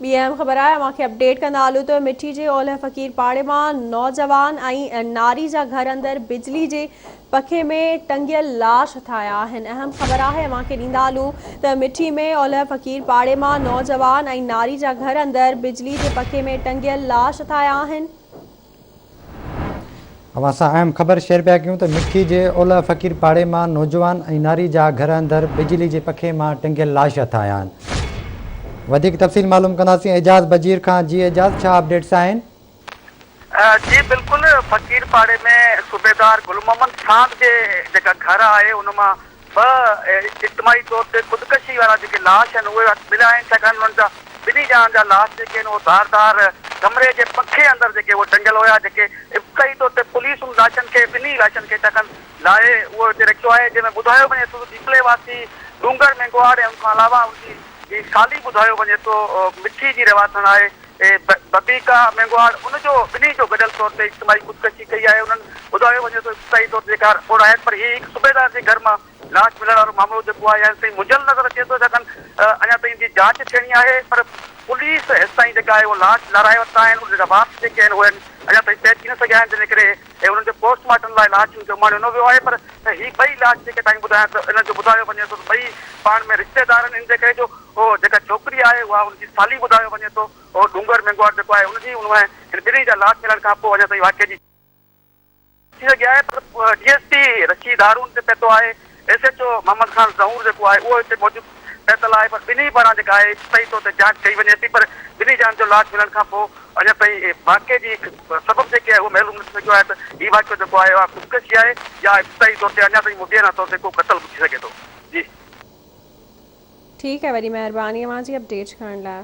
ٻي اهم خبر آهي اوهان کي اپڊيٽ ڪندا هلون ته مٺي جي اولهه فقير پاڙي مان نوجوان ۽ ناري جا گهر اندر بجلي جي پکي ۾ ٽنگيل لاش هٿ آيا آهن اهم خبر آهي اوهان کي ڏيندا هلون ته مٺي ۾ اولهه فقير پاڙي مان نوجوان ۽ ناري جا گهر اندر بجلي جي پکي ۾ ٽنگيل لاش هٿ آيا آهن. اوهان سان اهم خبر شيئر پيا ڪيون ته مٺي جي اولهه فقير پاڙي مان نوجوان ۽ ناري جا گهر اندر بجلي جي پکي مان ٽنگيل لاش هٿ آيا آهن. وڌيڪ تفصيل معلوم ڪنداسين اعجاز بجير کان جي اعجاز ڇا اپڊيٽس آهن؟ جي بلڪل فقير پاڙي ۾ صوبيدار گل محمد ساند جي جيڪا گهر آهي ان مان ٻه اجتماعي طور تي خودڪشي وارا جيڪي لاش آهن اهي مليا آهن ڇاڪاڻ انهن جا ٻنهي ڄڻن جا لاش جيڪي آهن اهي ڌار ڌار ڪمري جي پکي اندر جيڪي اهي ٽنگيل هيا جيڪي ابتدائي طور تي پوليس ان لاشن کي ٻنهي لاشن کي ڇاڪاڻ لاهي اهو هتي رکيو آهي جنهن ۾ ٻڌايو وڃي ٿو ته ڏيپلي واسي ڏونگر مينگهواڙ ۽ ان کان علاوه ان جي جي سالي ٻڌايو وڃي ٿو مٺي جي رهواسڻ آهي ببيڪا مينگهواڙ ان جو ٻنهي جو گڏيل طور تي اجتماعي خودڪشي ڪئي آهي انهن ٻڌايو وڃي ٿو ابتدائي طور تي جيڪا رپورٽ آهي پر هي هڪ صوبيدار جي گهر مان لاش ملڻ وارو معاملو جيڪو آهي اڃا تائين منجهيل نظر اچي ٿو ڇاڪاڻ اڃا تائين جي جاچ ٿيڻي آهي پر پوليس هيستائين جيڪا آهي اهو لاش لارائي ورتا آهن ان جا وارث جيڪي آهن اهي اڃا تائين پهچي نه سگهيا آهن جنهن ڪري ۽ انهن جو پوسٽ مارٽم لاء لاش کي اماڻيو نه ويو آهي پر هي ٻئي لاش جيڪي تائين ٻڌايان ته انهن جو ٻڌايو وڃي ٿو ته ٻئي پاڻ ۾ رشتيدار آهن ان جي ڪري جو هو جيڪا ڇوڪري آهي اها ان جي سالي ٻڌايو وڃي ٿو هو ڏونگر مينگهواڙ جيڪو آهي ان جي ان ۾ هن ٻنهي جا لاش ملڻ کان پوء اڃا تائين واقعي جي ٿي سگهي آهي پر D S P Rashid Haroon تي پهتو آهي S H O Muhammad Khan Zahoor جيڪو آهي اهو هتي موجود پهتل آهي پر ٻنهي پاران جيڪا آهي صحيح طور تي جاچ ڪئي وڃي ٿي پر ٻنهي ڄڻن جو لاش ملڻ کان پوء اڃا تائين واقعي جي سبب جيڪي آهي اهو معلوم نه ٿي سگهيو آهي ته هي واقعو جيڪو آهي اها خودڪشي آهي يا ابتدائي طور تي اڃا تائين مبينا طور تي ڪو قتل به ٿي سگهي ٿو. جي. ٺيڪ آهي وڏي مهرباني اوهان جي اپڊيٽ ڪرڻ لاء.